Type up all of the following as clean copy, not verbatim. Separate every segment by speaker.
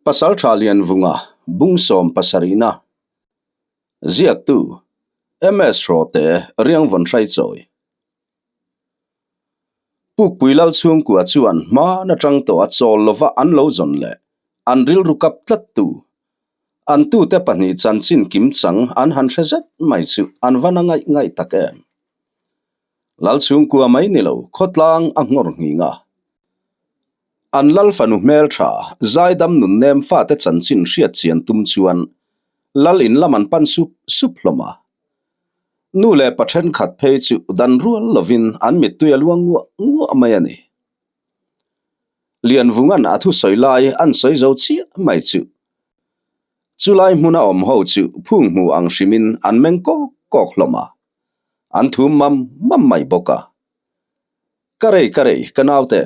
Speaker 1: Pasaltha Lianvunga Bungsawm pasarihna Ziaktu MS Hrawte Riangvawn Hraichawi Pukpui Lal chhungkua chuan hman atang tawh a chawl lova an lo zawn leh an rilru kap tlattu an tute pahnih chanchin kimchang an han hre zet mai chu an va na ngaih ngaih tak em. Lal chhungkua mai ni lo khawtlang a nghawr nghing a. An lal fanu hmeltha zaidam nun nem fate chanchin hriat chian tum chuan lal in lam an pan sup sup hlawm a. Nu leh pa thenkhat phei chu dan rual lovin an mittui a luang nguah nguah mai a ni. Lianvunga'n a thusawi lai an sawi zo chiah mai chu. Chulai hmuna awm ho chu phung hmu ang hrimin an meng kawk kawk hlawm a. An thum mam mam mai bawk a. Ka rei ka rei ka naute,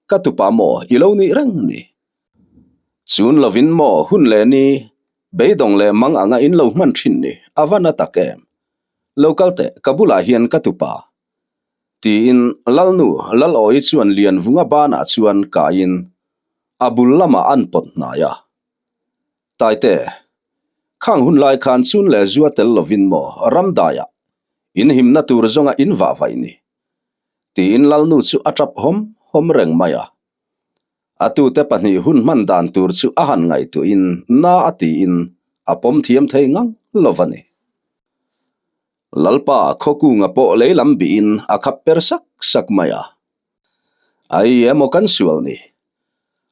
Speaker 1: ka tupa maw i lo nih reng ni? Chun lovin maw hun leh ni, beidawng leh mang anga in lo hman thin ni, a va na tak em? Lo kal teh, ka bulah hian ka tupa. Tiin Lalnu Lalawi chuan Lianvunga banah chuan kaiin a bul lamah an pawt hnai a. Taite, khang hun lai khan chun leh zua tel lovin maw ramdaiah in himna tur zawnga in vah vaih ni? Tiin Lalnu chu a tap hawm hawm reng mai a. A tute pahnih hun hman dan tur chu a han ngaihtuahin na a tiin a pawm thiam thei ngang lo va ni. Lalpa Khawkunga pawh lei lam bihin a khap per sak sak mai a. Ai emaw kan sual ni.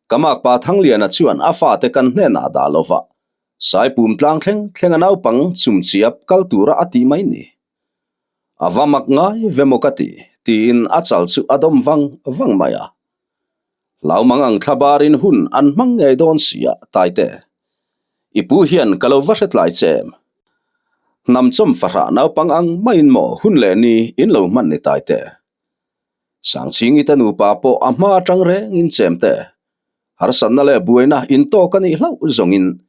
Speaker 1: Ka makpa Thangliana chuan a fate kan hnenah dah lo va, Saipum tlang thleng thleng a naupang chumchiap kal tura a tih mai ni. A va mak ngai ve maw ka ti, tiin a chal chu a dawm vang vang mai a. Hlau mang ang thla barin hun an hmang ngei dawn si a, Taite. I pu hian ka lo va hre tlai che em? Hnam chawm fahrah naupang ang maiin maw hun leh ni in lo hman ni Taite? Sangchhingi te nupa pawh a hma atang rengin chem te, harsatna leh buaina intawk a nih hlauh zawngin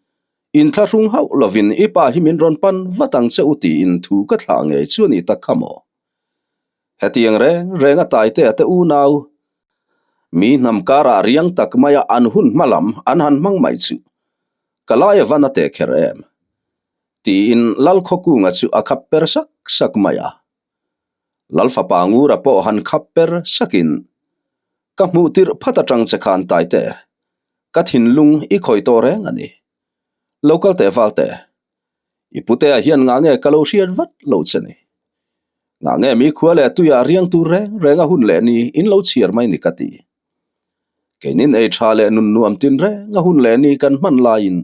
Speaker 1: Inthlahrung hauh lovin i pa hi min rawn pan vat ang che u tiin thu ka thlah ngei chu a ni tak kha maw? Hetiang reng reng a Taitea te unau, mi hnam karah riang tak maia an hun hma lam an han hmang mai chu ka lai a van a teh kher em? tiin Lalkhawkunga chu a khap per sak sak mai a. Lalfapa Ngura pawh han khap per sakin, Ka hmuh tirh phat atang che khan Taite, ka thinlung i khawi tawh reng a ni. Lo kal teh val teh. I putea hian ngah nge ka lo hriat vat lo che ni. Ngah nge mi khua leh tuiah riang tur reng reng a hun leh ni in lo chhiar mai ni ka ti. Keinin ei tha leh nun nuam tin reng a hun leh ni kan hman laiin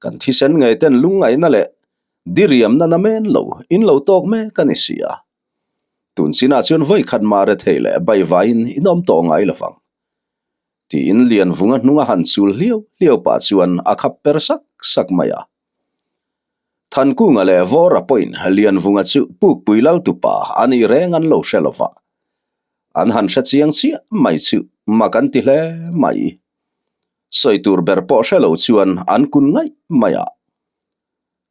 Speaker 1: kan thisen ngei ten lungngaihna leh diriamna namen lo in lo tawk mek a ni si a. Tun chinah chuan vawi khat mah rethei leh baihvaiin in awm tawh ngai lovang. Tiin Lianvunga hnunga han chul hliau hliau pah chuan a khap per sak sak mai a. Thankunga leh Vawra pawhin Lianvunga chu Pukpui Laltupa a nih reng an lo hre lo va. An han hre chiang chiah mai chu mak an ti hle mai. Sawi tur ber pawh hre lo chuan an kun ngaih mai a.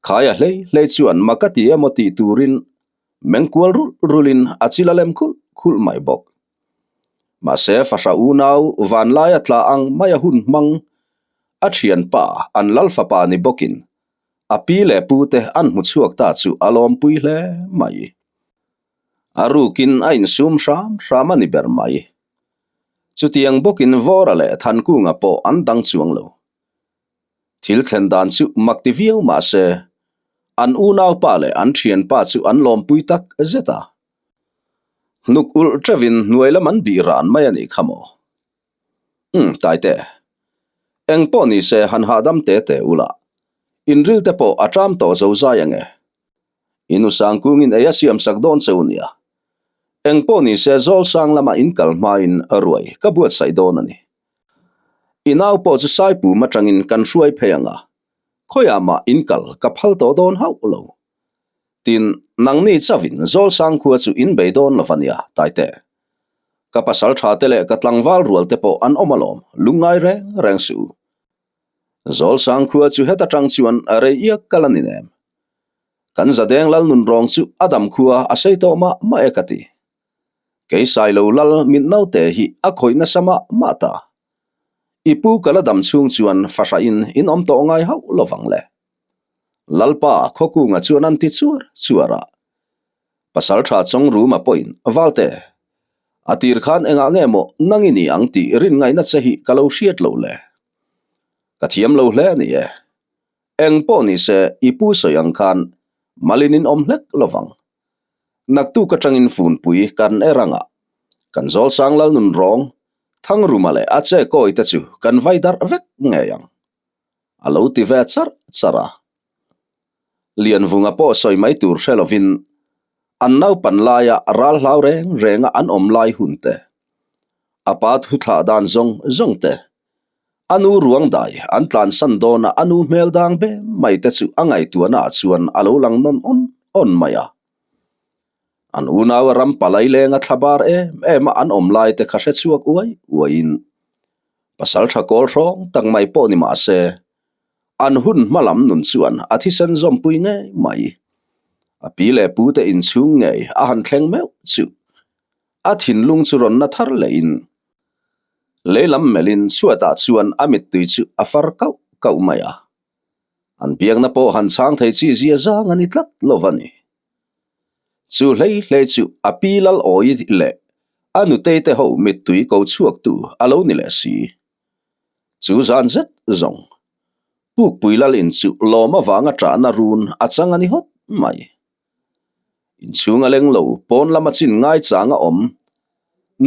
Speaker 1: Khaia hlei hlei chuan mak a ti emaw tih turin mengkual rulh rulhin a chil a lem khulh khulh mai bawk. Mahse fahrah unau vanlaia tla ang maia hun hmang a thianpa an lal fapa ni bawkin a pi leh pu te an hmu chhuak ta chu a lawmpui hle mai. A rukin a insum hram hram a ni ber mai. Chutiang bawkin Vawra leh Thankunga pawh an dang chuang lo. Thil thlen dan chu mak ti viau mah se, an unaupa leh an thianpa chu an lawmpui tak zet a. Hnuk ulh teuhin hnuai lam an bih ran mai a nih kha maw? Umm, Taite. Eng pawh ni se han hahdam te te ula, inril te pawh a ṭam tawh zo zai ange. In u Sangkungin ei a siam sak dawn cheu nia. Eng pawh ni se Zawlsang lama in kal hmain ruai ka buatsaih dawn a ni. I nau pawh chu Saipum atangin kan hruai phei ang a, khawiah mah in kal ka phal tawh dawn hauh lo. Tin, nangni chauhin Zawlsang khua chu in bei dawn lo va nia, Taite. Ka pasal tha te leh ka tlangval rual te pawh an awm alawm, lungngai reng reng suh u. Zawlsang khua chu heta tang chuan rei iak kal a ni nem. Kan Zadeng Lalnunrawng chu a dam khua a sei tawh mah mah e ka ti. Kei Sailo lal mit naute hi a khawih nasa mah mah ta. I pu ka la dam chhung chuan fahrahin in awm tawh ngai hauh lovang le. Lalpa Khawkunga chuan an ti chuar chuar a. Pasaltha Chawngruma pawhin, Valte, a tir khan engah nge maw nang i ni ang tih rin ngaihna che hi ka lo hriat lo le. Ka thiam lo hle a ni e. Eng pawh ni se i pu sawi ang khan malin in awm hlek lovang. Naktuk atangin funpui kan er anga kan Zawlsang Lalnun rawng Thangruma leh a che kawi te chu kan vai darh vek ngei ang. A lo ti ve charh charh a. Lianvunga pawh sawi mai tur hre lovin an naupan laia ral hlau reng renga an awm lai hun te, a pa thu thlah dan zawng zawng te, a nu ruang dai an tlansan dawna a nu hmel dang be mai te chu a ngaihtuahna ah chuan a lo lang nawn awn awn mai a. An unaua ram palai lenga thla bar em em a an awm lai te kha hre chhuak uai uaiin pasal tha kawl hrawng tak mai pawh ni mah se an hun hma lam nun chuan a thisen zawmpui ngei mai. A pi leh pu te inchhung ngei a han thleng meuh chu a thinlung chu rawn na thar lehin leilam melhin chhuatah chuan a mittui chu a far kauh kauh mai a. An biakna pawh han chhang thei chi zia zang a ni tlat lo va ni. Chu hlei hlei chu a pi lal awi leh a nutei te ho mittui ko chhuaktu a lo ni leh si. Chu zan zet zawng Pukpui lal in chu lawm avanga ṭahna run a chang a ni hawt mai. Inchhung a leng lo pawn lama chin ngaichang a awm.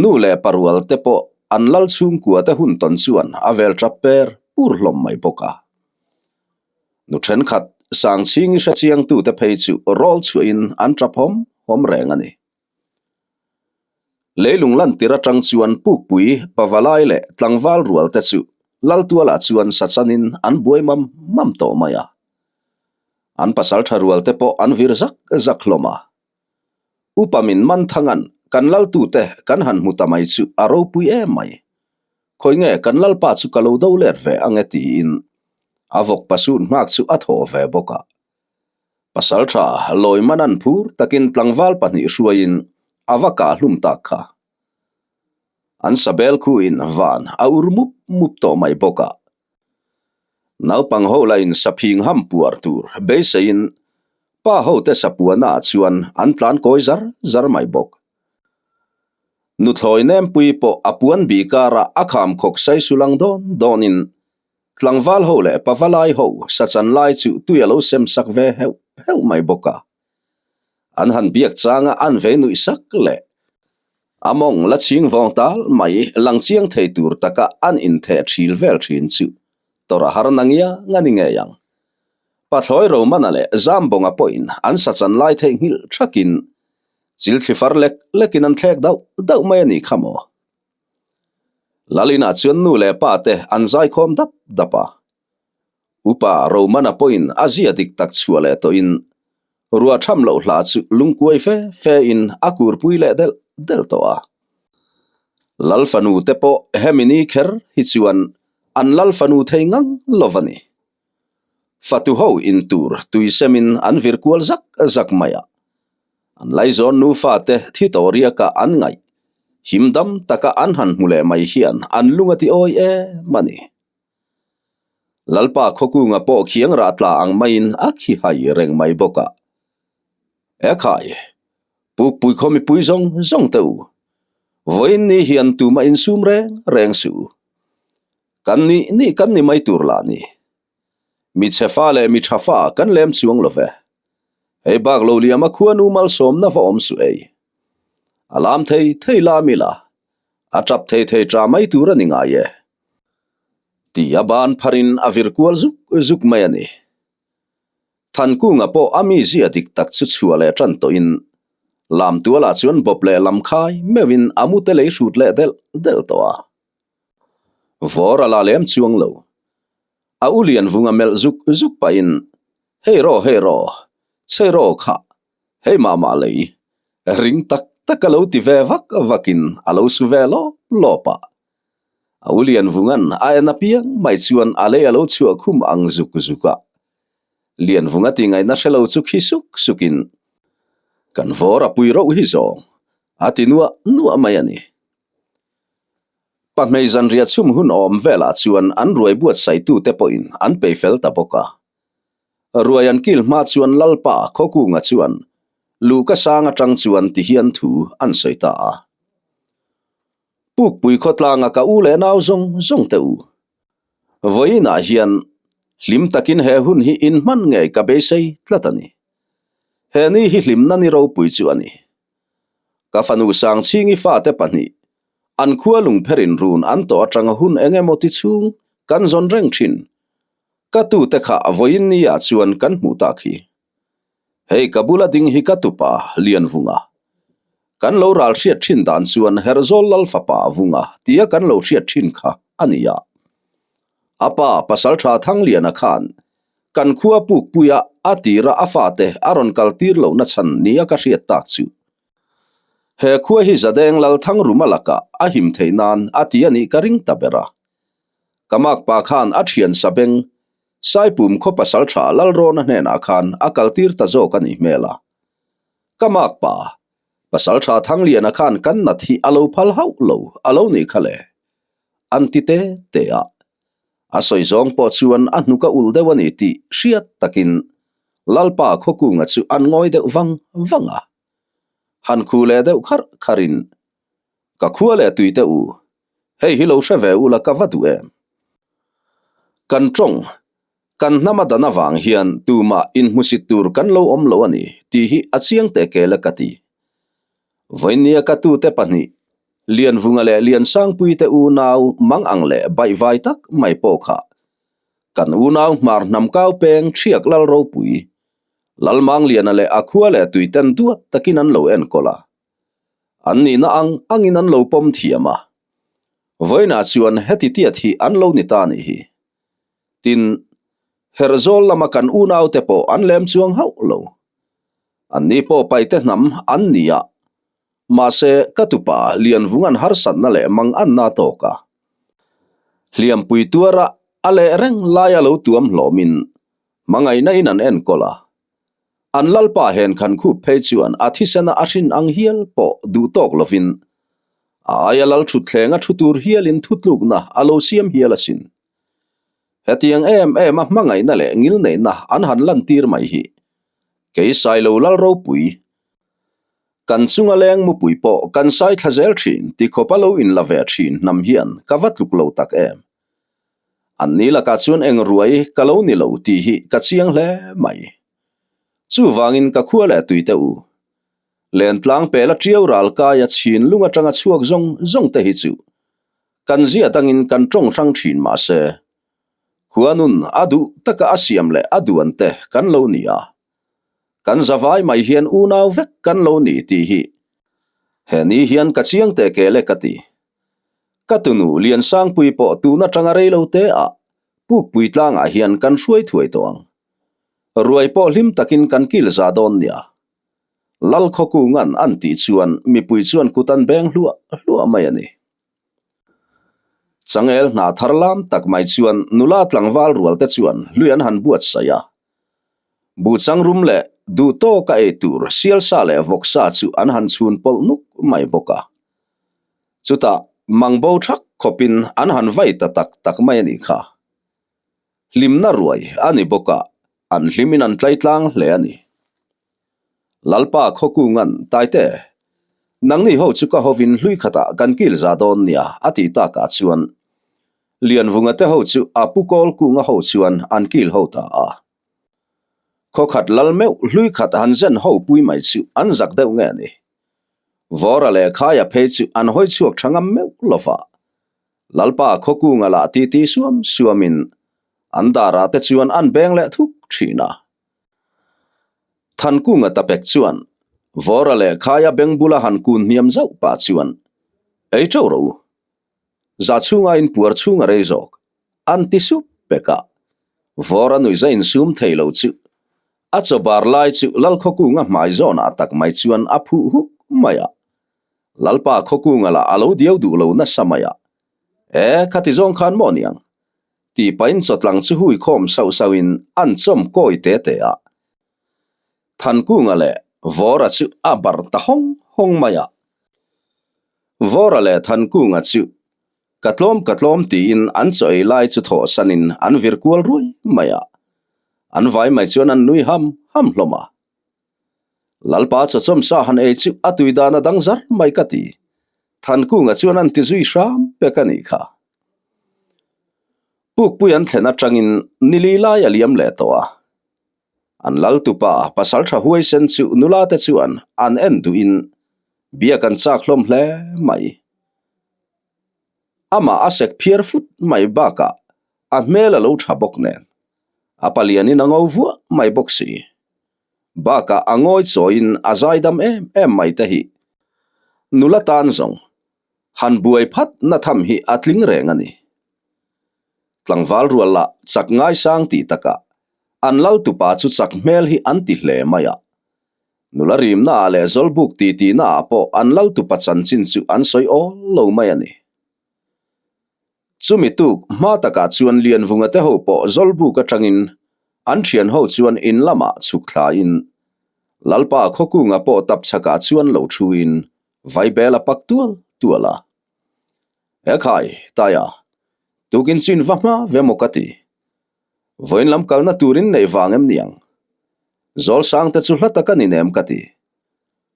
Speaker 1: Nu leh parual te pawh an lal chhungkua te hun tawn chuan a vel tap per pur hlawm mai bawk a. Nu thenkhat Sangchhingi hrechiangtute phei chu rawl chhuahin an tap hawm hawm reng a ni. Leilung lantir atang chuan Pukpui, Pavalai leh Tlangval rual te chu Laltualah chuan sachanin an buai mam mam tawh mai a. An pasal tha rual te pawh an vir zak zak hlawm a. Upa min man thangan kan laltute kan han hmu ta mai chu a ropui em mai. Khawi nge kan lalpa chu ka lo do let ve ang e tiin a vawk pasut nghak chu a thaw ve bawk a. Pasal tha lawi man an phur takin tlangval pahnih hruaiin a va kah hlum tak kha. An sabel khuin van a ur mup mup tawh mai bawk a. Naupang ho lahin saphing ham puar tur beiseiin pa hote sapuana ah chuan an tlan kawi zar zar mai bawk. Nuthlawi Nempui pawh a puan bih karah a kham khawk saisu lang dawn dawnin tlangval ho leh pavalai ho sachan lai chu tui a lo sem sak ve heuh heuh mai bawk a. An han biak changa an ve nuih sak leh a mawng la chhing vawng tal mai lang chiang thei tur taka an intheh thil vel thin chu tawrh a har na ngiang a ni ngei ang. Pathlawi Romana leh Zambawnga pawhin an sachan lai theihnghilh thakin chil thli far lek lekin an thlek dauh dauh mai a nih kha maw? Lalinah chuan nu leh pa te an zaikhawm dap dap a. Upa Romana pawhin a zia dik tak chhuah leh tawhin ruah tham loh hla chu lungkuai fe fe in a kurpui leh delh delh tawh a. Lal fanu te pawh hemi ni kher hi chuan an lal fanu thei ngang lo va ni. Fatu ho in tur tui semin an vir kual zak zak mai a. An laizawn nufa te thi tawh riaka an ngaih him dam taka an han hmu leh mai hian an lung a ti awi em a ni. Lalpa Khawkunga pawh khiang rah tla ang maiin a khi hai reng mai bawk a. E khai, Pukpui khaw mipui zawng zawng te u, vawiin ni hian tumah insum reng reng suh u. Kan nih nih kan ni mai tur lah ni. Mi chhe fa leh mi tha fa kan lem chuang lo ve. Hei bak lo liama khuanu malsawmna va awm suh ei. A lam thei thei lam ila, a tap thei thei ta mai tur a ni ngai e. Ti a ban pharin a vir kual zuk zuk mai a ni. Thankunga pawh a mizia dik tak chu chhuah leh tan tawhin Lamtualah chuan bawp leh lam khai meuhin a mute lei hrut leh delh delh tawh a. Vawr a la lem chuang lo. A u Lianvunga melh zuk zuk pahin, Hei raw, hei raw, chhe raw kha, hei mah mah lei, ring tak tak a lo ti ve vak vakin a lo su ve lawp lawp a. A u Lianvunga'n a en apiang mai chuan a lei a lo chhuah khum ang zuk zuk a. Lianvunga ti ngaihna hre lo chu khi suk sukin, Kan vawr a pui rauh hi zawng, a ti nuah nuah mai a ni. Pahmei zanriah chhum hun awm velah chuan an ruai buatsaitute pawhin an pei fel ta bawk a. Ruai an kil hma chuan Lalpa Khawkunga chuan luhka sang atang chuan ti hian thu an sawi ta a. Pukpui khawtlanga ka u leh nau zawng zawng te u. Vawiinah hian hlim takin he hun hi inhman ngei ka beisei tlat a ni. He ni hi hlimna ni ropui chu a ni. Ka fanu Sangchhingi fate pahnih, an khua lungpherin run an tawh atanga hun eng emaw ti chhung kan zawn reng thin. Ka tute kha vawiin ni ah chuan kan hmuh tak hi. Hei ka bula ding hi ka tupa Lianvunga. Kan lo ral hriat thin dan chuan Herhzawl Lalfapa Vunga tia kan lo hriat thin kha a ni a. A pa Pasaltha Thangliana khan kan khua pukpuia a tira a fate a rawn kal tir lohna chhan nia ka hriat tak chu. He khua hi Zadeng Lalthangruma lakah a him theih nan a ti a nih ka ring ta ber a. Ka makpa khan a thian sabeng Saipum khaw pasal tha Lalrawna hnenah khan a kaltir ta zawk a nih hmel a. Ka makpa, pasal tha Thangliana khan kan nat hi a lo phal hauh lo a lo nih kha le. An ti te te a. A sawi zawng pawh chuan a hnuk a ulh deuh a ni tih hriat takin Lalpa Khawkunga chu an ngawi deuh vang vang a. Han khu leh deuh kharh kharhin, Ka khua leh tui teh u, Hei hi lo hre ve ula ka va duh em? Kan tawng, kan hnam a dan avang hian tumah inhmusit tur kan lo awm lo a ni tih hi a chiang teh kel a ka ti. Vawinia ka tute pahnih, Lianvunga leh Liansangpui te unau mang ang leh baihvai tak mai pawh kha kan unau hmar hnam kau peng Thiak Lal Ropui, Lalmangliana leh a khua leh tuiten duat takin an lo enkawl a. An nihna ang angin an lo pawm thiam a. Vawiinah chuan heti tiat hi an lo ni ta nih hi. Tin, Herhzawl lama kan unaute pawh an lem chuang hauh lo. Anni pawh paite hnam an ni a. Mahse, ka tupa Lianvunga'n harsatna leh manganna a tawk a. Hliampui tuara a leh reng laia lo tuam hlawmin hmangaihna in an enkawl a. An Lalpa hen khan khup phei chuan a thisena a hrin ang hial pawh duh tawk lovin a aia lal thutthleng a thu tur hialin thutlukna a lo siam hial asin. Hetiang em em a hmangaihna leh ngilneihna an han lantir mai hi kei Sailo Lal ropui kan chunga leng mupui pawh kan sai thla zel thin ti khawp a lo inla ve thin hnam hian ka va tluk lo tak em. Anni lakah chuan eng ruai ka lo ni lo tih hi ka chiang hle mai. Chuvangin ka khua leh tui teh u. Lentlang pela ṭiau ral kaia chhin lung aṭanga chhuak zawng zawng te hi chu kan zia dangin kan ṭawng hrang ṭhin mah se, khua nun a duh taka a siam leh a duan te kan lo ni a. Kan zavai mai hian unau vek kan lo ni tih hi he ni hian ka chiang teh kel e ka ti. Ka tunu Liansangpui pawh tun atanga rei lo te ah Pukpui tlangah hian kan hruai thuai tawh ang. Ruai pawh hlim takin kan kil za dawn nia. Lal Khawkunga'n an tih chuan mipui chuan kut an beng hluah hluah mai a ni. Changel hna thar lam tak mai chuan nula tlangval rual te chuan hlui an han buatsaih a. Buhchang rum leh duh tawka ei tur sialsa leh vawksa chu an han chhun pawlh nuk mai bawk a. Chutah mang bo thak khawpin an han vai ta tak tak mai a nih kha. Hlimna ruai a ni bawk a, an hlimin an tlaitlang hle a ni. Lalpa Khawkunga'n, Taite, nangni ho chu ka hovin hlui khatah kan kil za dawn nia a tih takah chuan Lianvunga te ho chu a pu Kawlkunga ho chuan an kil ho ta a. Khawkhat lal meuh hlui khat han zen ho pui mai chu an zak deuh nge ni. Vawra leh Khaia phei chu an hawi chhuak tha ngam meuh lo va. Lalpa Khawkunga lah titi suam suamin an darah te chuan an beng leh thuk thin a. Thankunga tapek chuan Vawra leh Khaia beng bula han kun hniam zauh pah chuan, Ei teuh rawh u. Za chhunga in puar chhung a rei zawk. An ti sup pek a. Vawra nuihza insum thei lo chu a chaw bar lai chu Lalkhawkunga hmai zawnah tak mai chuan a phuh huk mai a. Lalpa Khawkunga lah a lo diau duh lo nasa mai a. E, khati zawng khan maw niang? Tih pahin chawtlang chu hui khawm sauh sauhin an chawm kawi te te a. Thankunga leh Vawra chu a barh ta hawng hawng mai a. Vawra leh Thankunga chu. Ka tlawm ka tlawm tiin an chaw ei lai chu thawhsanin an vir kual ruai mai a. An vai mai chuan an nui ham ham hlawm a. Lalpa chawchawm sa han ei chu a tui dan a dang zar mai ka ti. Thankunga chuan an ti zui hram pek a nih kha. Pukpui an thlen atangin nili lai a liam leh tawh a. An lal tupa pasaltha huaisen chu nula te chuan an en duhin biak an chak hlawm hle mai. Amah a sek phiar fut mai bakah a hmel a lo tha bawk nen a palianin a ngo vuah mai bawk si. Bakah a ngawi chawiin a zaidam em em mai te hi nula tan zawng han buai phat na tham hi a tling reng a ni. Tlangval rual lah chak ngaisang tih takah an lal tupa chu chak hmel hi an ti hle mai a. Nula rimna ah leh zawlbuk titi na ah pawh an lal tupa chanchin chu an sawi awl lo mai a ni. Chumi tuk hma takah chuan Lianvunga te ho pawh zawlbuk atangin an thian ho chuan in lamah chhuk thlain Lalpa Khawkunga pawh tapchhakah chuan lo thuin vaibel a pak tual tual a. Ekhai, Taia, tukin chin va hma ve maw ka ti. Vawiin lam kalna turin neih vang em niang? Zawlsang te chu hla tak a ni nem ka ti.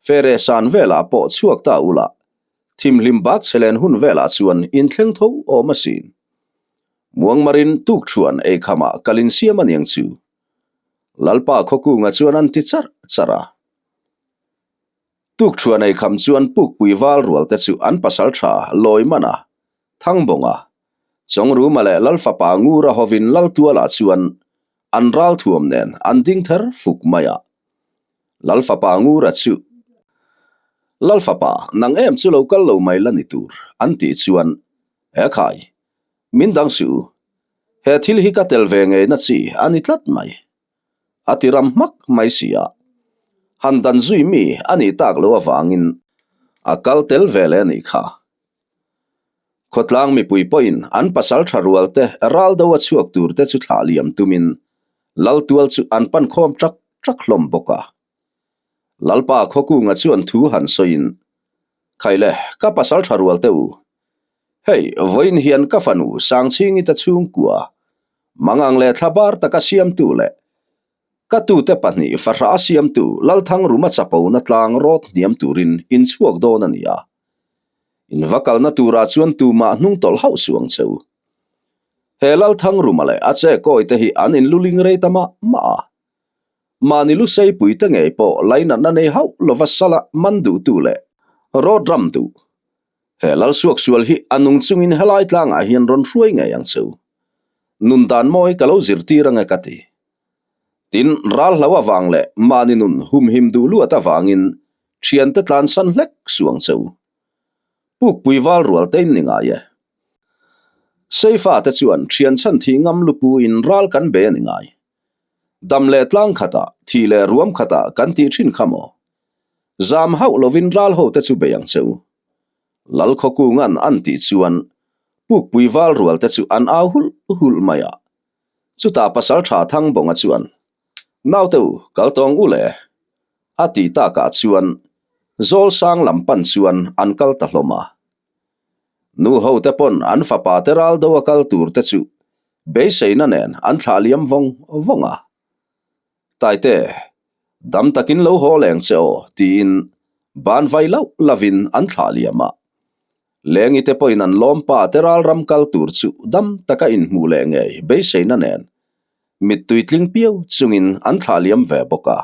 Speaker 1: Fere san velah pawh chhuak ta ula, thimhlim bak chhe len hun velah chuan inthleng tho awm asin. Muangmarin tukthuan eikhamah kal insiam a niang chu. Lalpa Khawkunga chuan an ti charh charh a. Tukthuan eikham chuan pukpui val rual te chu an pasal tha lawi man a, Thangbawnga, Chawngruma leh Lalfapa Ngura hovin Laltualah chuan an ralthuam nen an ding ther fuk mai a. Lalfapa Ngura chu, Lalfapa, nang em chu lo kal lo mai la ni tur, an tih chuan, Ekhai, min dang suh u. He thil hi ka tel ve ngei na chi a ni tlat mai. A ti ram hmak mai si a. Han dan zui mi a nih tak loh avangin a kal tel ve leh a nih kha. Khawtlang mipui pawhin an pasal tha rual te ral do a chhuak tur te chu thlah liam tumin Laltual chu an pan khawm ṭak ṭak hlawm bawk a. Lalpa Khawkunga chuan thu han sawiin, Khaile, ka pasal tha rual te u. Hei, vawiin hian ka fanu Sangchhingi te chhungkua, Mangang leh Thlabar taka siamtu leh ka tute pahnih fahrah a siamtu Lalthangruma chapona tlang rawt hniam turin in chhuak dawn a ni a. In va kalna turah chuan tumah hnung tawlh hauh suh ang che u. He Lalthangruma leh a che kawi te hi an inluling rei ta mah mah a. Mahni luseipui te ngei pawh lainatna nei hauh lova sala man duhtu leh rawt ram duh. He Lalsuaksual hi a nung chungin helai tlangah hian rawn hruai ngei ang che u. Nun dan mawi ka lo zirtir ange ka ti. Tin, ral hlo avang leh mahni nun humhim duh luat avangin thiante tlansan hlek suh ang che u. Pukpui val rual te in ni ngai e. Seifa te chuan thian chhan thih ngam lupu in ral kan be a ni ngai. Dam leh tlang khatah, thih leh ruam khatah kan tih thin kha maw? Zam hauh lovin ral ho te chu bei ang che u. Lal Khawkunga'n an tih chuan Pukpui val rual te chu an au hulh hulh mai a. Chutah Pasaltha Thangbawnga chuan, Naute u, kal tawng u le. A tih takah chuan Zawlsang lam pan chuan an kal ta hlawm a. Nu ho te pawn an fapa te ral do a kal tur te chu beiseina nen an thlah liam vawng vawng a. Taite, dam takin lo haw leng che aw tiin ban vai lauh lovin an thlah liam a. Lengi te pawhin an lawmpa te ral ram kal tur chu dam taka inhmuh leh ngei beiseina nen mittui tling piau chungin an thlah liam ve bawk a.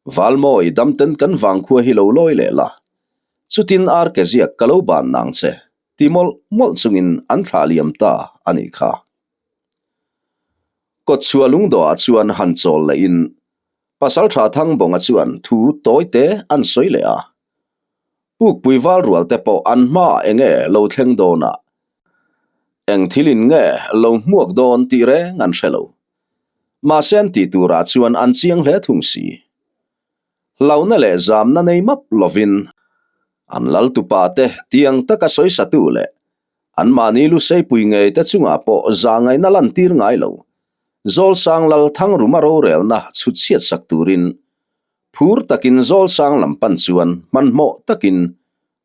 Speaker 1: Valmawi damten kan vangkhua hi lo lawi leh la, chutin ar ke ziak ka lo ban nang che, ti mawlh mawlh chungin an thlah liam ta a nih kha. Kawtchhuah lungdawhah chuan han chawl lehin Pasaltha Thangbawnga chuan thu tawi te an sawi leh a. Pukpui val rual te pawh an hmaah eng nge lo thleng dawn a, eng thil in nge lo hmuak dawn tih reng an hre lo. Mahse an tih turah chuan an chiang hle thung si. Hlauhna leh zamna nei map lovin an lal tupa te tiang taka sawisatu leh anmahni luseipui ngei te chungah pawh zahngaihna lantir ngai lo. Zawlsang lal Thangruma rorelna chhut chhiat sak turin Phur takin Zawlsang lam pan chuan hmanhmawh takin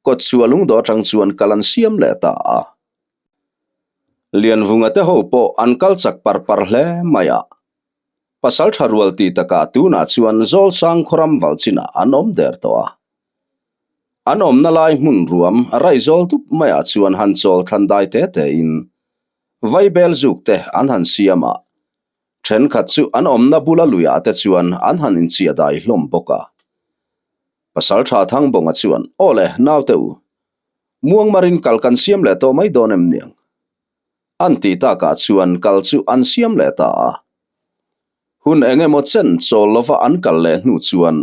Speaker 1: kawtchhuah lungdawh atang chuan kal an siam leh ta a. Lianvunga te ho pawh an kal chak par par hle mai a. Pasaltha rual ti takah tunah chuan Zawlsang khawram val chinah an awm der tawh a. An awmna lai hmun ruam raihzawl dup maiah chuan han chawl thlan dai te tein vaibel zuk te an han siam a, thenkhat chu an awmna bula luiah te chuan an han inchiah dai hlawm bawk a. Pasaltha Thangbawnga chuan, Aw le, naute u, muangmarin kal kan siam leh tawh mai dawn em niang? An ti takah chuan kal chu an siam leh ta a. Hun eng emaw chen chawl lova an kal leh hnu chuan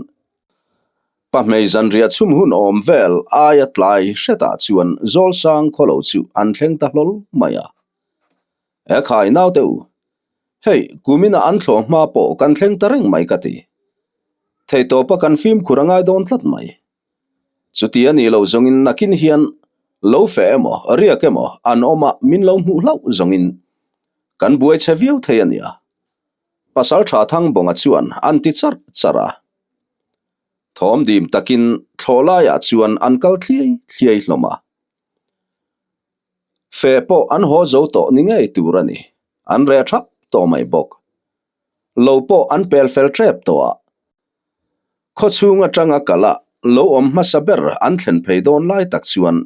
Speaker 1: pahmei zanriah chhum hun awm vel aia tlai hretah chuan Zawlsang khawlo chu an thleng ta hlawl mai a. E khai naute u, hei kumina an thlawh hma pawh kan thleng ta reng mai ka ti. Theitawpa kan fimkhur a ngai dawn tlat mai. Chuti a nih loh zawngin nakin hian lo feh emaw, riak emaw an awm a min lo hmuh hlauh zawngin kan buai chhe viau thei a nia. Pasal tha Thangbawnga chuan an ti charh charh a. Thawm dim takin thlawh laiah chuan an kal thliai thliai hlawm a. Feh pawh an haw zo tawh ni ngei tur a ni. An reh thap tawh mai bawk. Lo pawh an pel fel tep tawh a. Khaw chhung atanga kal a lo awm hmasa ber an thlen phei dawn lai tak chuan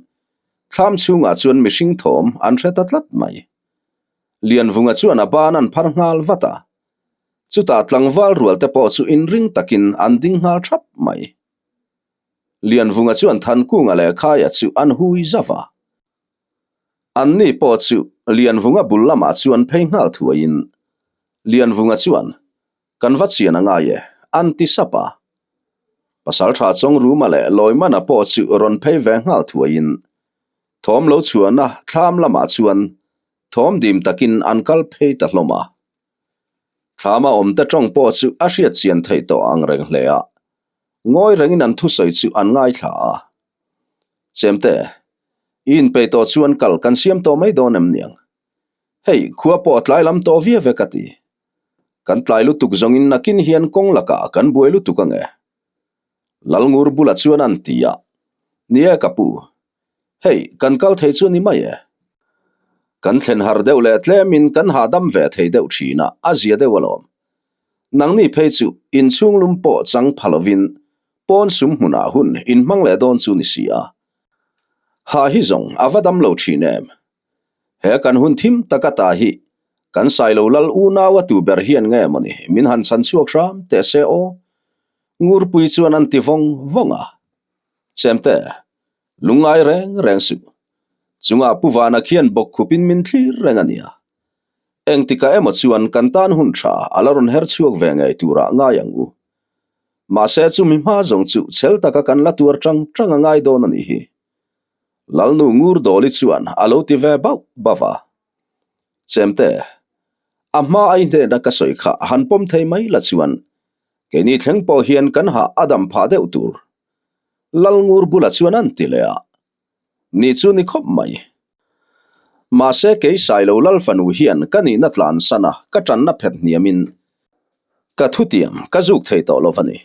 Speaker 1: thlam chhungah chuan mihring thawm an hre ta tlat mai. Lianvunga chuan a ban an phar nghal vat a, chutah tlangval rual te pawh chu inring takin an ding nghal thap mai. Lianvunga chuan Thankunga leh Khaia chu an hui zauh a. Anni pawh chu Lianvunga bul lamah chuan phei nghal thuaiin Lianvunga chuan Kan va chian a ngai e, an ti sap a. Pasaltha Chawngruma leh Lawimana pawh chu rawn phei ve nghal thuaiin thawm lo chhuahna thlam lamah chuan thawm dim takin an kal phei ta hlawm a. Thlama awmte tawng pawh chu a hriat chian theih tawh ang reng hle a, ngawi rengin an thusawi chu an ngaithla a. Chemte, i inpeih tawh chuan kal kan siam tawh mai dawn em niang? Hei, khua pawh a tlai lam tawh viau e ka ti. Kan tlai lutuk zawngin nakin hian kawng lakah kan buai lutuk ang e. Lalngur bulah chuan an ti a, Ni e ka pu, hei kan kal thei chu ni mai e. Kan thlen har deuh leh tlemin kan hahdam ve thei deuh thin a, a zia deuh alawm. Nangni phei chu inchhung lum pawh chang pha lovin pawn sum hmunah hun inhmang leh dawn chu ni si a. Ha hi zawng a va dam lo thin em? He kan hun thim tak ata hi kan Sailo lal unau a tu ber hian nge mawni min han chhan chhuak hram teh se aw? Ngurpui chuan an ti vawng vawng a. Chemte, lungngai reng reng suh. Chungah Pu Vana khian bawk khupin min thlir reng a nia. Engtikah emaw chuan kan tan hun tha a la rawn her chhuak ve ngei turah ngai ang u. Mahse chumi hma zawng chu chhel taka kan la tuar tang tang a ngai dawn a nih hi. Lalnu Ngurdawli chuan a lo ti ve bauh bauh a. Chemte, a hma ai hnena ka sawi kha han pawm thei mai la chuan keini thleng pawh hian kan hah a dam phah deuh tur. Lalngur bulah chuan an ti leh a. Ni chu ni khawp mai. Mahse kei Sailo Lal fanu hian ka nihna tlan san a, ka tanna phet hniamin ka thutiam ka zuk thei tawh lo va ni.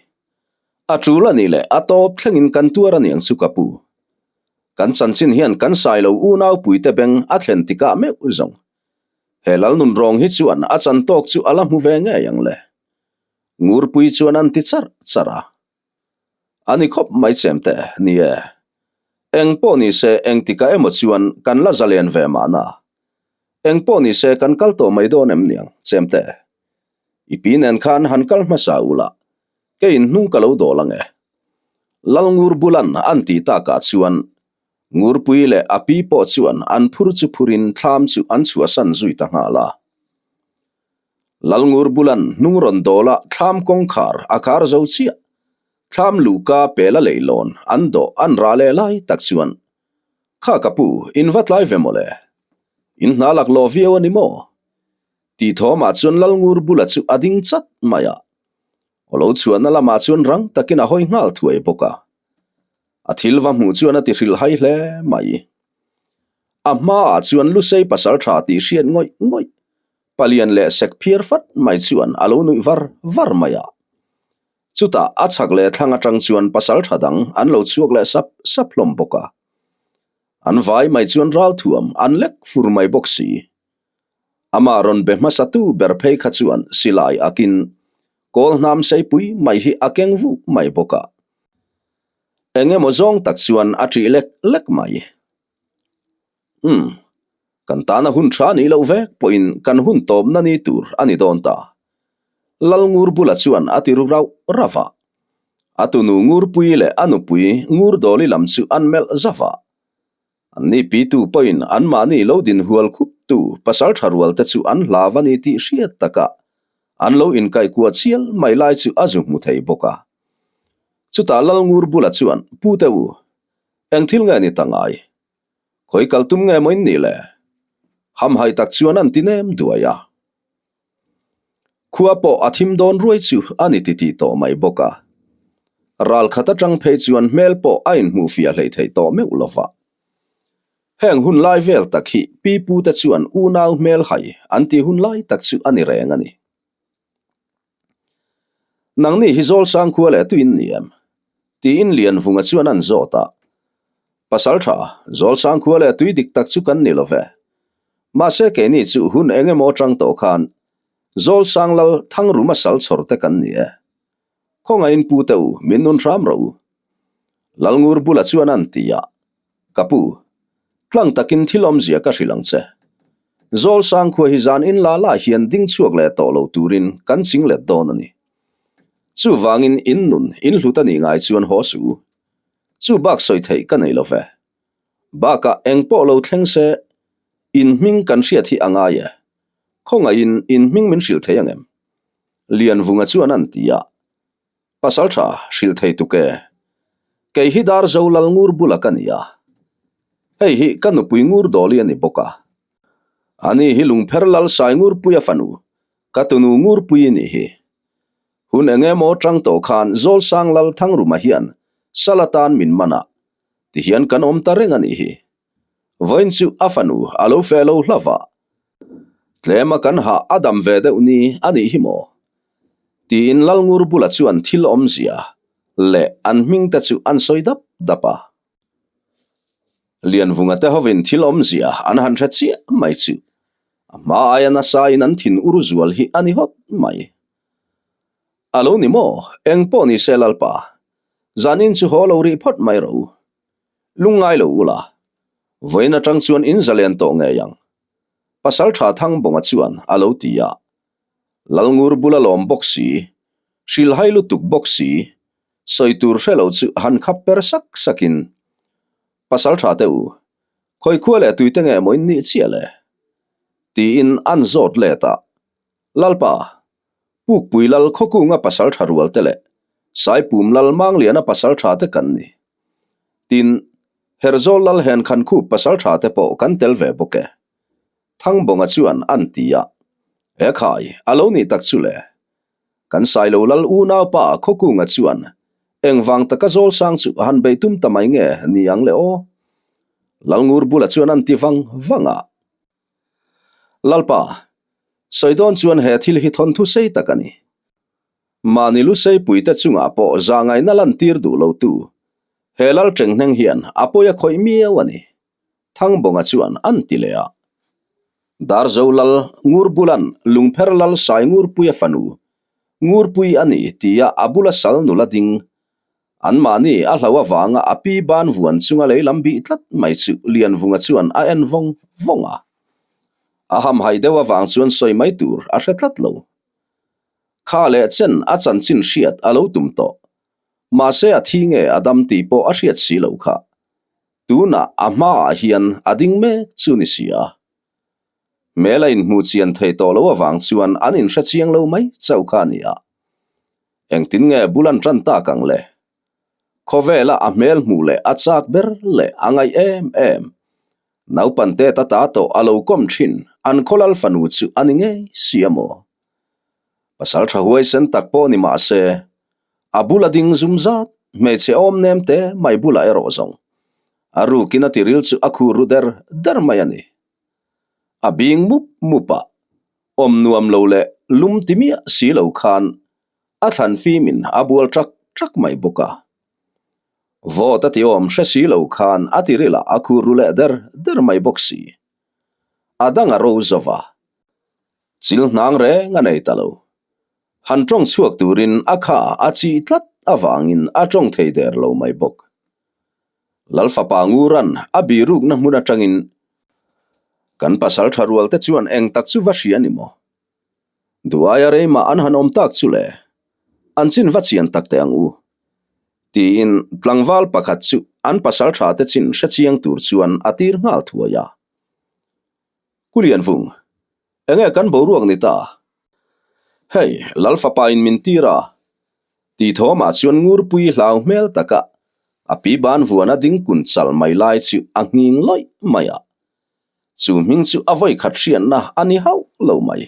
Speaker 1: A tul a nih leh a tawp thlengin kan tuar a niang chu ka pu. Kan chanchin hian kan Sailo unau puite beng a thlen tikah meuh zawng. He Lalnun rawng hi chuan a chan tawk chu a la hmu ve ngei ang le. Ngurpui chuan an ti charh charh a. A ni khawp mai chemte, ni e. Eng pawh ni se engtikah emaw chuan kan la zalen ve mahna. Eng pawh ni se kan kal tawh mai dawn em niang, chemte. I pi nen khan han kal hmasa ula, keiin hnung ka lo dawl ang e. Lalngur bulan an tih takah chuan Ngurpui leh a pi pawh chuan an phur chu phurin thlam chu an chhuahsan zui ta nghal a. Lalngur bulan hnung rawn dawla thlam kawngkhar a khar zo chiah. Thlam luhka pela leihlawn an dawh an rah leh lai tak chuan, Kha ka pu, in va tlai ve mawle. In hna laklawh viau a ni maw? Tih thawmah chuan Lalngur bula chu a ding chat mai a. Aw lo chhuahna lamah chuan rang takin a hawi nghal thuai bawk a. A thil va hmuh chuan a ti hrilh hai hle mai. A hmaah chuan Lusei pasal tha tih hriat ngawih ngawih, palian leh sek phiar fat mai chuan a lo nuih var var mai a. Chutah a chhak leh thlang atang chuan pasal tha dang an lo chhuak leh sap sap hlawm bawk a. An vai mai chuan ralthuam an lek fur mai bawk si. Amah rawn be hmasatu ber phei kha chuan silai akin kawl hnam seipui mai hi a keng vuk mai bawk a. Eng emaw zawng tak chuan a ṭih lek lek mai. Umm, kan tana hun ṭha nih loh vek pawhin kan hun tawpna ni tur a ni dawn ta. Lalngur bula chuan a ti ru rauh rauh a. A tunu Ngurpui leh a nupui Ngurdawli lam chu an melh zauh a. Anni pitu pawhin anmahni lo din hual khuptu pasal tha rualte chu an hlav a ni tih hriat takah an lo inkaihkuah chial mai lai chu a zu hmu thei bawk a. Chutah Lalngur bula chuan, Pute u, eng thil nge ni ta ngai? Khawi kal tum nge maw in nih le? Hamhai tak chuan an ti nem duai a. Khua pawh a thim dawn ruai chu a ni titih tawh mai bawk a. Ral khat atang phei chuan hmel pawh a inhmuh fiah hlei thei tawh meuh lo va. Heng hun lai vel tak hi pi pute chuan unau hmel hai an tih hun lai tak chu a ni reng a ni. Nangni hi Zawlsang khua leh tuin ni em? Tiin Lianvunga chuan an zawt a. Pasal tha, Zawlsang khua leh tui dik tak chu kan ni lo ve. Mahse keini chu hun eng emaw atang tawh khan Zawlsang lal Thangruma sal chhawr te kan ni e. Khawngaihin pu te u, min nun hram rawh u. Lalngur bula chuan an ti a, Ka pu, tlang takin thil awmzia ka hrilh ang che. Zawlsang khua hi zan in la la hian ding chhuak leh tawh lo turin kan ching let dawn a ni. Chuvangin in nun in hlut a nih ngai chuan haw suh u. Chu bak sawi theih ka nei lo ve. Bakah eng pawh lo thleng se, in hming kan hriat hi a ngai e. Khawngaihin in hming min hrilh thei ang em? Lianvunga chuan an ti a. Pasal tha hrilh thei tuk e. Kei hi Darzo lal ngur bula ka ni a. Hei hi ka nupui ngur dawli a ni bawk a. Ani hi Lungpher lal sai ngurpuia fanu, ka tunu ngurpui i nih hi. Hun eng emaw tang tawh khan Zawlsang lal Thangruma hian sal atan min man a, tihian kan awm ta reng a nih hi. Vawiin chu a fanu a lo feh lo hlauh a, tlema kan hah a dam ve deuh ni a nih hi maw? Tiin Lalngur bula chuan thil awmzia leh an hming te chu an sawi dap dap a. Lianvunga te hovin thil awmzia an han hre chiah mai chu a hma aia nasa in an thin ur zual hi a ni hawt mai. A lo ni maw? Eng pawh ni se Lalpa, zanin chu haw lo rih phawt mai rawh u. Lungngai lo ula, vawiin atang chuan in zalen tawh ngei ang. Pasal tha Thangbawnga chuan a lo ti a. Lalngur bula lawm bawk si, hrilhhai lutuk bawk si, sawi tur hre lo chu han khap per sak sakin, Pasal tha te u, khawi khua leh tuite nge maw in nih chiah le? Tiin an zawt let a. Lalpa, Pukpui Lal Khawkunga pasal tha rual te leh Saipum Lal Mangliana pasal tha te kan ni. Tin, Herzawl Lal Henkhankhup pasal tha te pawh kan tel ve bawk e. Thangbawnga chuan an ti a, He khai, a lo nih tak chu le. Kan Sailo Lal unaupa Khawkunga chuan engvang taka Zawlsang chu han bei tum ta mai nge ni ang le aw? Lalngur bula chuan an ti vang vang a. Lalpa, sawi dawn chuan he thil hi thawnthu sei tak a ni. Mahni Luseipuite chungah pawh zahngaihna lantir duh lotu he Lal Tenghneng hian a pawi a khawih miau a ni. Thangbawnga chuan an ti leh a. Darzo Lal Ngurbulan Lungpher Lal Sai Ngurpuia fanu Ngurpui a ni tia a bula sal nula ding Anmahni a hlo avanga a pi ban vuan chunga lei lam bih tlat mai chu Lianvunga chuan a en vawng vawng a. A hamhaih deuh avang chuan sawi mai tur a hre tlat lo. Kha leh chen a chanchin hriat a lo tum tawh. Mahse a thi nge a dam tih pawh a hriat si lo kha. Tunah a hmaah hian a ding mek chu ni si a. Hmel a inhmuh chian thei tawh lo avang chuan an inhre chiang lo mai chauh kha a ni a. Engtin nge bul an tan tak ang le? Khawvela a hmel hmuh leh a chak ber leh a ngaih em em. Naupan te ta ta tawh a lo kawm thin an khawlal fanu chu a ni ngei si a maw? Pasal tha huaisen tak pawh ni mah se, a bula ding zum zat hmeichhe awm nem te mai bulah erawh zawng a rukin a tiril chu a khur ru der der mai a ni. A bing mup mup a, Awm nuam lo leh lum ti miah si lo khan a thlan fimin a bual ṭak ṭak mai bawk a. Vawt a ti awm hre si lo khan a tiril ah a khur ru leh der der mai bawk si. A dang a ro zo va. Chil hnang reng a nei ta lo. Han tawng chhuak turin a kha a chih tlat avangin a tawng thei der lo mai bawk. Lalfapa Nguran a birukna hmun atangin kan pasal tha rual te chuan eng tak chu va hria ni maw? Duaia reimah an han awm tak chu le, an chin va chian tak teh ang u. Tiin tlangval pakhat chu an pasal tha te chin hre chiang tur chuan a tir nghal thuai a. Kulianvung, enge kan boruak ni ta? Hei, Lalfapa in min tir a. Ti thawmah chuan Ngurpui hlau hmel taka a pi ban vuana ding kun chal mai lai chu a nghing lawih mai a. Chu hming chu a vawi khat hriatna a ni hauh lo mai.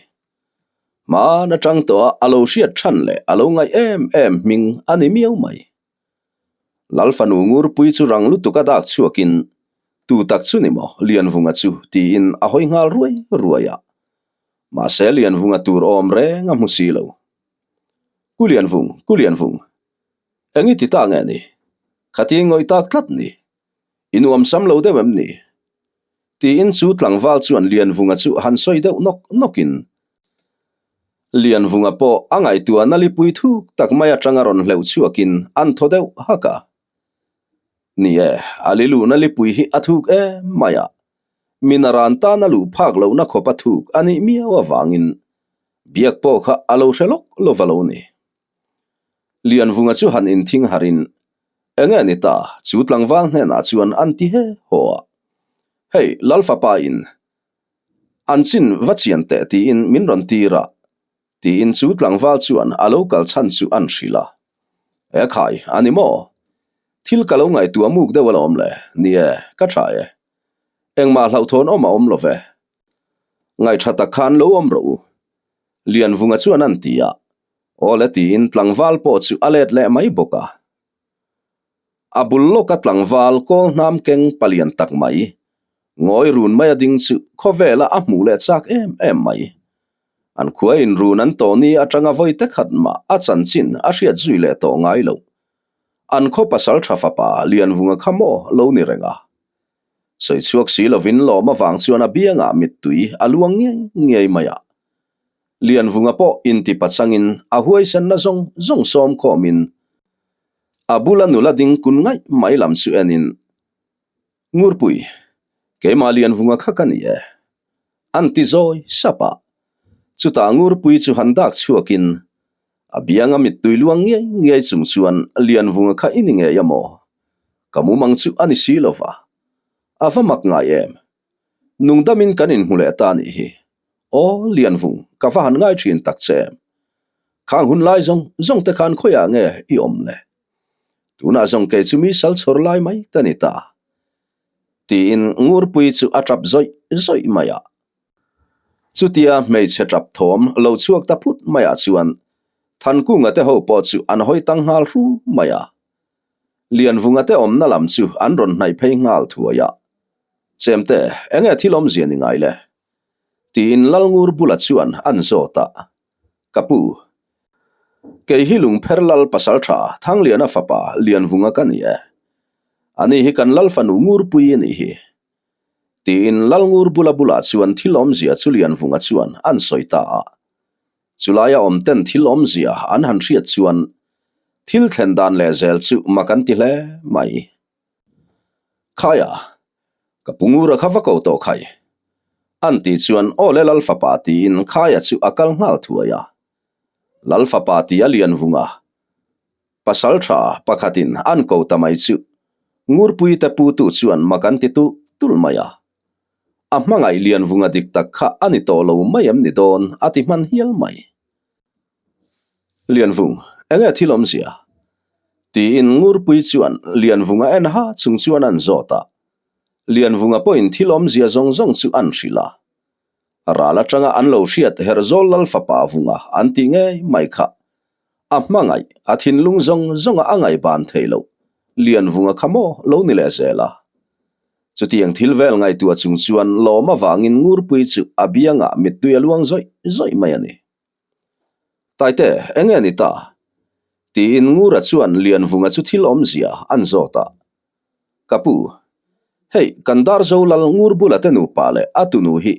Speaker 1: Hman atang tawh a a lo hriat than leh a lo ngaih em em hming a ni miau mai. Lal fanu Ngurpui chu rang lutuk a dak chhuakin, Tu tak chu ni maw Lianvunga chu tiin a hawi nghal ruai ruai a. Mahse Lianvunga tur awm reng a hmu si lo. Ku Lianvung, Ku Lianvung, eng i ti ta nge ni? Khati ngawih tak tlat ni. I nuam sam lo deuh em ni? Tiin chu tlangval chuan Lianvunga chu han sawi deuh nawk nawkin Lianvunga pawh a ngaihtuahna lipui thuk tak mai atanga rawn hleuh chhuakin an thaw deuh hak a. Ni e, a liluhna lipui hi a thuk em mai a, min a ran tana luh phak lohna khawp a thuk a nih miau avangin biak pawh kha a lo hre lawk lova lo ni. Lianvunga chu han inthing harin Eng nge ni ta? Chu tlangval hnenah chuan an ti he haw a. Hei, Lalfapa in an chin va chian teh tiin min rawn tir a, tiin chu tlangval chuan a lo kal chhan chu an hrilh a. E khai, a ni maw? Thil ka lo ngaihtuah muk deuh alawm le. Ni e, ka tha e. Engmah hlauhthawn awm a awm lo ve. Ngaihṭha tak khan lo awm rawh u. Lianvunga chuan an ti a. Aw le tiin tlangval pawh chu a let leh mai bawk a. A bul lawka tlangval kawl hnam keng palian tak mai, ngawi run mai a ding chu khawvela a hmuh leh chak em em mai. An khua in run an tawh ni atanga vawi te khat mah a chanchin a hriat zui leh tawh ngai lo. An khaw pasal tha fapa Lianvunga kha maw lo ni reng a. Sawi chhuak si lovin lawm avang chuan a biangah mittui a luang ngei ngei mai a. Lianvunga pawh inti pachangin a huaisenna zawng zawng sawm khawmin a bula nula ding kun ngaih mai lam chu enin, Ngurpui, keimah Lianvunga kha ka ni e, an ti zawi sap a. Chutah Ngurpui chu han dak chhuakin a bianga mittui luang ngiai ngiai chung chuan Lianvunga kha i ni ngei a maw? Ka mumang chu a ni si lova, a va mak ngai em? Nungdamin kan inhmu leh ta nih hi. Aw, Lianvung, ka va han ngai thin tak che em? Khang hun lai zawng zawng te khan khawiah nge i awm le? Tunah zawng kei chu mi sal chhawr lai mai ka ni ta. Tiin Ngurpui chu a tap zawih zawih mai a. Chutia hmeichhe tap thawm lo chhuak ta phut maiah chuan Thankunga te ho pawh chu an hawi tang nghal hru mai a. Lianvunga te awmna lam chu an rawn hnaih phei nghal thuai a. Chemte, enge thil awmzia ni ngai le? Tiin Lalngur bula chuan an zawt a. Ka pu, kei hi Lungpher Lal pasaltha Thangliana fapa Lianvunga ka ni e. Ani hi kan Lal fanu Ngurpui a nih hi. Tiin Lalngur bula bulah chuan thil awmzia chu Lianvunga chuan an sawi ta a. Chulaia awmten thil awmzia an han hriat chuan thil thlen dan leh zel chu mak an ti hle mai. Khaia, ka pu Ngura kha va ko tawh khai. An tih chuan aw le Lal fapa tiin Khaia chu a kal nghal thuai a. Lal fapa ti a lian vung a, pasal tha pakhatin an ko ta mai chu Ngurpui te putu chuan mak an ti tulh tulh mai a. A hmangaih lian vunga dik tak kha a ni tawh lo mai em ni dawn a ti hman hial mai. Lianvung, enge thil awmzia? Tiin Ngurpui chuan Lianvunga en ha chung chuan an zawt a. Lianvunga pawhin thil awmzia zawng zawng chu an hrilh a. Ral atanga an lo hriat Herhzawl Lal fapa Vunga an tih ngei mai kha. A hmangaih, a thinlung zawng zawnga a ngaihban theih loh Lianvunga kha maw lo ni leh zel a. Chutiang thil vel ngaihtuah chung chuan lawm avangin Ngurpui chu a biangah mittui a luang zawih zawih mai a ni. Taite, eng nge ni ta? Tiin Ngura chuan Lianvunga chu thil awmzia an zawt a. Ka pu, hei kan Darzo lal Ngur bula te nupa leh a tunu hi.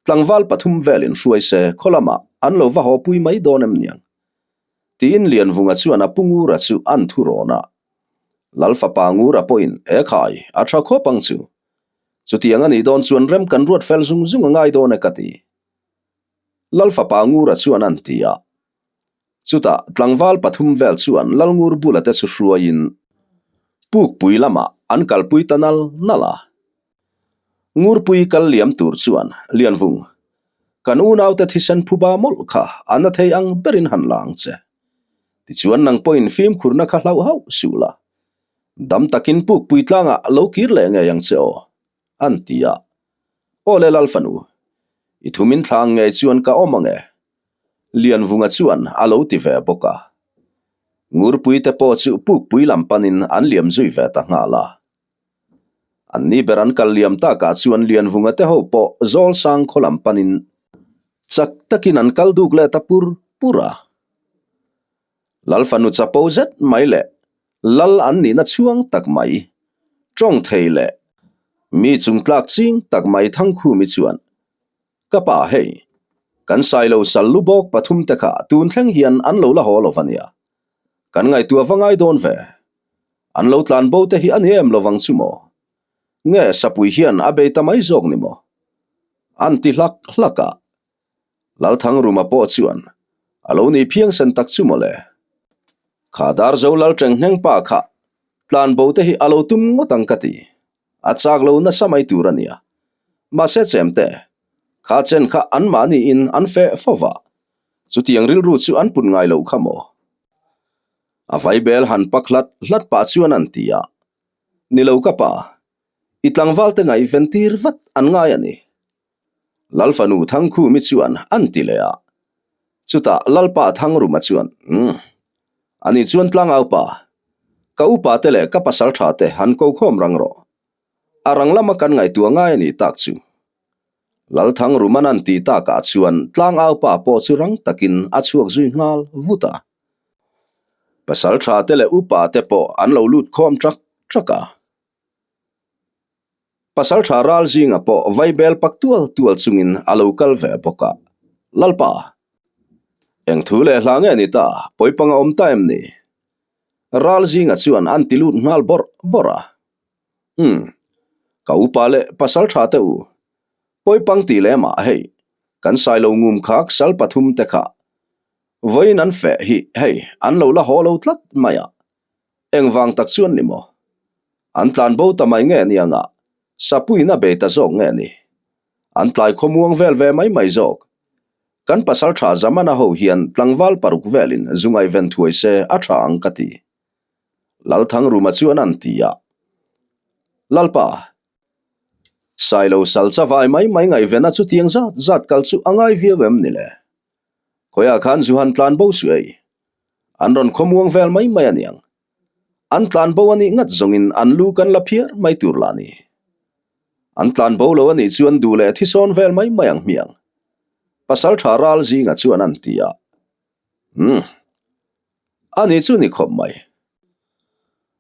Speaker 1: Tlangval pathum velin hruai se khaw lamah an lo va haw pui mai dawn em niang? Tiin Lianvunga chuan a pu Ngura chu an thu rawn a. Lal fapa Ngura pawhin, E khai, a tha khawp ang chu. Chutiang a nih dawn chuan rem kan ruat fel zung zung a ngai dawn e ka ti. Lal fapa Ngura chuan an ti a. Chutah tlangval pathum vel chuan Lal Ngur bula te chu hruaiin Pukpui lamah an kalpui ta nal nal a. Ngurpui kal liam tur chuan Lianvung, kan unaute thisen phuba mawlh kha a na thei ang berin han la ang che. Tichuan nang pawhin fimkhurna kha hlauh hauh suh la. Dam takin Pukpui tlangah lo kir leh ngei ang che aw, an ti a. Aw le Lalfanu, i thumin thla ang ngei chuan ka awm ang e. Lianvunga chuan a lo ti ve bawk a. Ngurpuite pawh chu Pukpui lam panin an liam zui ve ta nghal a. An ni ber an kal liam takah chuan Lianvunga te ho pawh Zawlsang khaw lam panin chak takin an kal duk leh ta pur pur a. Lal fanu chapo zet mai leh lal an nihna chhuang tak mai, tawng thei leh mi chungtlak ching tak mai Thangkhumi chuan, Ka pa hei, kan Sailo sal lu bawk pathum te kha tun thleng hian an lo la haw lo va nia. Kan ngaihtuah va ngai dawn ve. An lo tlan bo te hi a ni em lovang chu maw? Nge Sapui hian a bei ta mai zawk ni maw? An ti hlak hlak a. Lalthangruma pawh chuan a lo ni phiangsen tak chu maw le? Kha Darzo Laltenghneng pa kha tlan bo te hi a lo tum ngawt ang ka ti. A chak lo nasa mai tur a nia. Mahse chemte, kha chen kha anmahniin an feh fo va. Chutiang rilru chu an put ngai loh kha maw? A vaibel han pak hlat hlat pah chuan an ti a, Ni lo ka pa, i tlangvalte ngaihven tir vat an ngai a ni. Lal fanu Thangkhumi chuan an ti leh a. Chutah Lalpa Thangruma chuan, Umm, ani chuan tlangau pa, ka upa te leh ka pasal tha te han ko khawm rang rawh. A rang lama kan ngaihtuah ngai a nih tak chu. Lalthang Ruman an tih takah chuan tlangau pa pawh chu rang takin a chhuak zui nghal vut a. Pasal tha te leh upa te pawh an lo lut khawm ṭak ṭak a. Pasal tha ral zinga pawh vaibel pak tual tual chungin a lo kal ve bawk a. Lalpa, eng thu leh hla nge ni ta, pawipang a awm ta em ni? Ral zinga chuan an ti lut nghal bawrh bawrh a. Umm, ka upa leh pasal tha te u, pawipang tih leh mah hei, kan sailo ngum khak sal pathum te kha vawiin an feh hi hei an lo la haw lo tlat mai a, engvang tak chuan ni maw? An tlan bo ta mai nge nia ngah, sapuiin a bei ta zawk nge ni? An tlai khawmuang vel ve mai mai zawk. Kan pasal tha Zamana ho hian tlangval paruk velin zu ngaihven thuai se a tha ang ka ti. Lalthangruma chuan an ti a, Lalpa, Sailo sal chavai mai mai ngaihvena chutiang zat zat kal chu a ngai viau em ni le? Khawiah khan zu han tlan bo suh ei. An rawn khawmuang vel mai mai a niang. An tlan bo a nih ngat zawngin an lu kan la phiar mai tur lah ni. An tlan bo lo a nih chuan duh leh thisawn vel mai mai ang hmiang. Pasal tha ral zinga chuan an ti a, Umm. A ni chu ni khawp mai.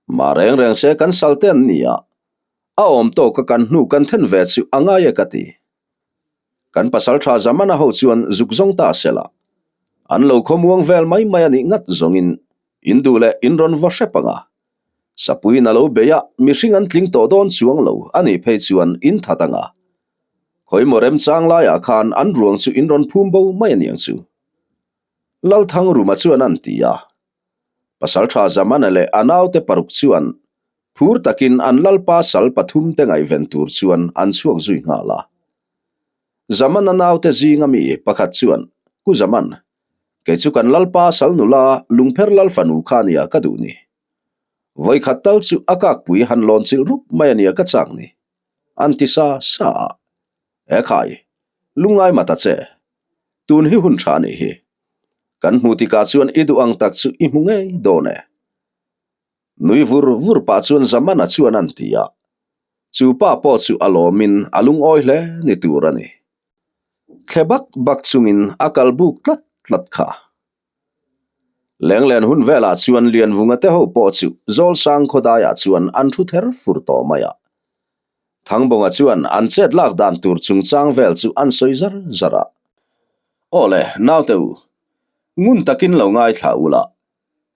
Speaker 1: Mah reng reng se kan sal te an ni a, a awm tawk a kan hnu kan then ve chu a ngai e ka ti. Kan pasal tha Zamana ho chuan zuk zawng ta se la, an lo khawmuang vel mai mai a nih ngat zawngin in duh leh in rawn va hrep ang a. Sapuiin a lo bei a, mihring an tling tawh dawn chuang lo a nih phei chuan in that ang a. Khawimaw remchang laiah khan an ruang chu in rawn phum bo mai a niang chu. Lalthangruma chuan an ti a. Pasaltha Zamana leh a naute paruk chuan phur takin an lalpa sal pathum te ngaihven tur chuan an chhuak zui nghal a. Zamana naute zinga mi pakhat chuan, Ku Zaman, kei chu kan lalpa sal nula Lungpher lal fanu kha nia ka duh ni. Vawikhat tal chu a kakpui han lawn chilh rup mai a nia ka chak ni, an ti sa sa a. Ekhai, lungngai mata che. Tun hi hun tha nih hi. Kan hmu tikah chuan i duh ang tak chu i hmu ngei dawn e. Nui vur vur pah chuan Zamana chuan an ti a. Chu pa pawh chu a lawmin a lungawi hle ni tur a ni. Thle bak bak chungin a kal buk tlat tlat kha. Lenglen hun velah chuan Lianvunga te ho pawh chu Zawlsang khawdaiah chuan an thu ther fur tawh mai a. Thangbawnga chuan an chet lak dan tur chungchang vel chu an sawi zar zar a. Aw le, naute u, ngun takin lo ngaithla ula,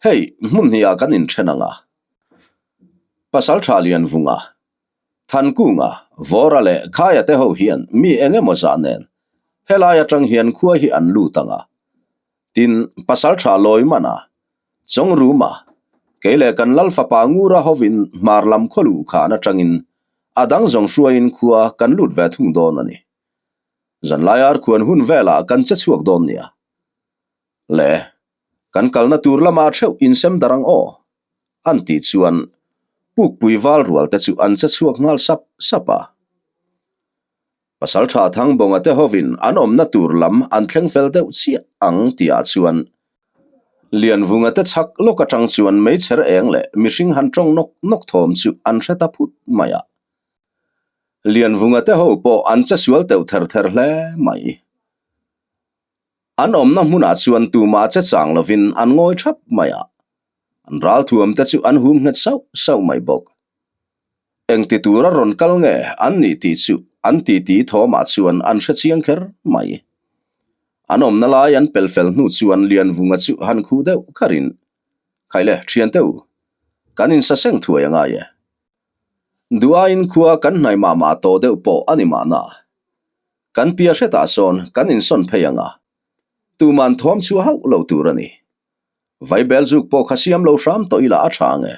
Speaker 1: hei hmun hnih ah kan inthen ang a. Pasaltha Lianvunga, Thankunga, Vawra leh Khaia te ho hian mi eng emaw zah nen helai atang hian khua hi an lut ang a. Tin, Pasaltha Lawimana, Chawngruma, kei leh kan Lal fapa Ngura hovin hmar lam khaw luh khan atangin a dang zawng hruaiin khua kan lut ve thung dawn a ni. Zanlai arkhuan hun velah kan che chhuak dawn nia. Le, kan kalna tur lamah theuh insem darh ang aw, an tih chuan pukpui val rual te chu an che chhuak nghal sap sap a. Pasaltha Thangbawnga te hovin an awmna tur lam an thleng fel deuh chiah ang tihah chuan Lianvunga te chhak lawk atang chuan meichher eng leh mihring han tawng nawk nawk thawm chu an hre ta phut mai a. Lianvunga te ho pawh an che sual teuh ther ther hle mai. An awmna hmunah chuan tumah che chang lovin an ngawi thap mai a, an ralthuam te chu an hum nghet sauh sauh mai bawk. Engti tura rawn kal nge an nih tih chu an titi thawmah chuan an hre chiang kher mai. An awmna lai an pel fel hnu chuan Lianvunga chu han khuh deuh kharin, Khaile, thiante u, kan insaseng thuai a ngai e. Duhaiin khua kan hnaih mah mah tawh deuh pawh a ni mahna. Kan pia hretah sawn kan insawn phei ang a, tuman thawm chhuah hauh lo tur a ni. Vaibel zuk pawh kha siam lo hram tawh ila a tha ang e.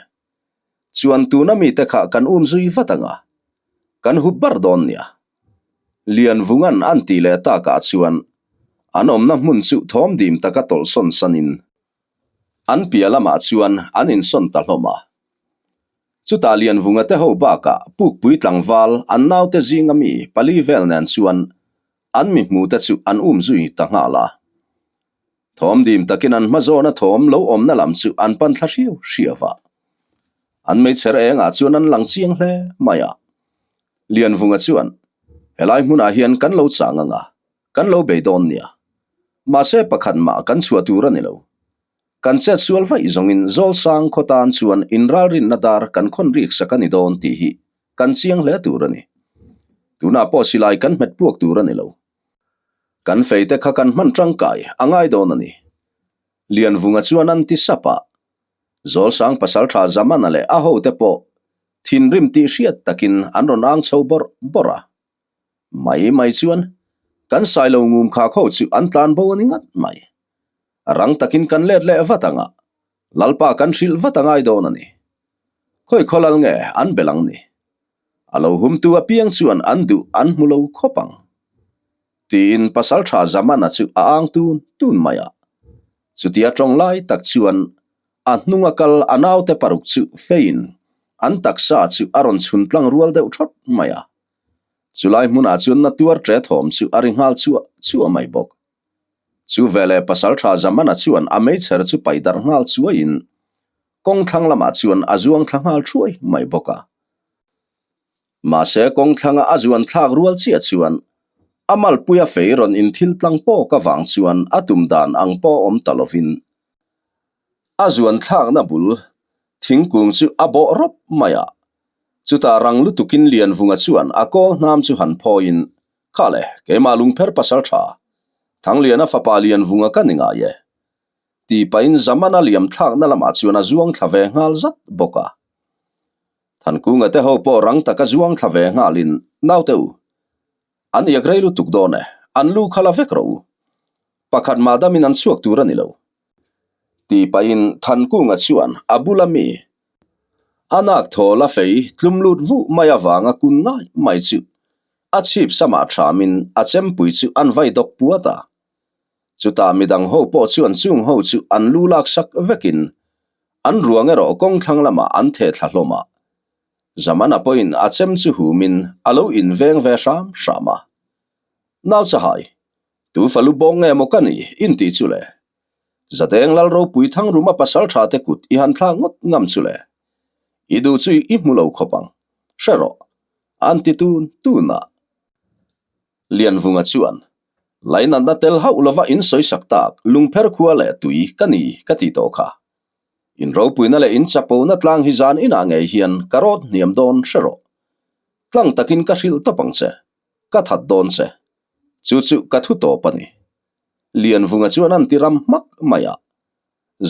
Speaker 1: Chuan tuna mite kha kan um zui vat ang a, kan hup bar dawn nia. Lianvungan an tih leh takah chuan an awmna hmun chu thawm dim taka tawlhsawn sanin an pia lamah chuan an insawn ta hlawm a. Chutah Lianvunga te ho bakah Pukpui tlangval an naute zinga mi pali vel nen chuan an mi hmute chu an um zui ta nghal a. Thawm dim takin an hma zawna thawm lo awmna lam chu an pan thla hriau hriau a. An meichher engah chuan an lang chiang hle mai a. Lianvunga chuan, Helai hmunah hian kan lo chang ang a, kan lo bei dawn nia. Mahse pakhat mah kan chhuah tur a ni lo. Kan chet sual vaih zawngin Zawlsang khaw tan chuan inralrinna dar kan khawn rik sak a ni dawn tih hi kan chiang hle tur a ni. Tunah pawh silai kan hmet puak tur a ni lo. Kan feite kha kan hman tangkai a ngai dawn a ni. Lianvunga chuan an ti sap a. Zawlsang pasaltha Zamana leh a hote pawh thinrim tih hriat takin an rawn ang chho bawrh bawrh a. Mai mai chuan kan sailo ngum khak ho chu an tlan bo a ni ngat mai. Rang takin kan let leh vat ang a, Lalpa kan hrilh vat a ngai dawn a ni. Khawi khaw lal nge an bel ang ni? A lo humtu apiang chuan an duh an hmu lo khawp ang. Tiin Pasaltha Zamana chu a ang tun tun mai a. Chutia tawng lai tak chuan a hnunga kal a naute paruk chu feiin an taksa chu a rawn chhun tlang rual deuh thawt mai a. Chulai hmunah chuan na tuar ṭe thawm chu a ri nghal chuah chuah mai bawk. Chu veleh Pasalṭha Zamana chuan a meichher chu paih darh nghal chuaiin kawng thlang lamah chuan a zuang thla nghal thuai mai bawk a. Mahse kawng thlanga a zuan thlak rual chiah chuan a malpuia fei rawn inthil tlang pawk avang chuan a tum dan ang pawh awm ta lovin a zuan thlakna bul thingkung chu a bawh rawp mai a. Chutah rang lutukin Lianvunga chuan a kawl hnam chu han phawiin Kha le, keimah lungpher pasal tha, Thangliana fapa Lianvunga ka ni ngai e. Tih pahin Zamana liam thlakna lamah chuan a zuang thla ve nghal zat bawk a. Thankunga te ho pawh rang taka zuang thla ve nghalin, Naute u, an iak rei lutuk dawn e, an lu kha la vek rawh u. Pakhat mah damin an chhuak tur a ni lo. Tih pahin Thankunga chuan a bula mi, a nak thaw la fei tlum lut vuh mai avanga kun ngai mai chu a chhip samah thamin a chempui chu an vai dawk puat a. Chutah midang ho pawh chuan chung ho chu an lu lak sak vekin an ruang erawh kawng thlang lamah an theh thla hlawm a. Zamana pawhin a chem chu humin a lo inveng ve hram hram a. Nau chahai, tu falu bawng nge maw ka ni intih chu le? Zadeng Lal ropui Thangruma pasal tha te kut i han thlak ngawt ngam chu le? I duh chu i hmu lo khawp ang, hre rawh, an ti tun tun a. Lianvunga chuan, Lainatna tel hauh lova in sawisak tak lungpher khua leh tui ka ni ka ti tawh kha. In ropuina leh in chapona tlang hi zan inah ngei hian ka rawt hniam dawn hre rawh. Tlang takin ka hrilh tawp ang che, ka that dawn che. Chu chu ka thu tawp a ni. Lianvunga chuan an ti ram hmak mai a.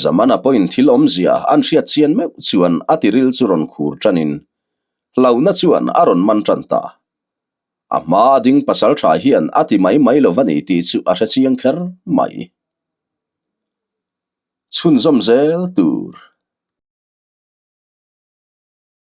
Speaker 1: Zamana pawhin thil awmzia an hriat chian meuh chuan a tiril chu rawn khur tanin hlauhna chuan a rawn man tan ta. A hma a ding pasal tha hian a ti mai mai lo va ni tih chu a hre chiang kher mai. Chhunzawm zel tur.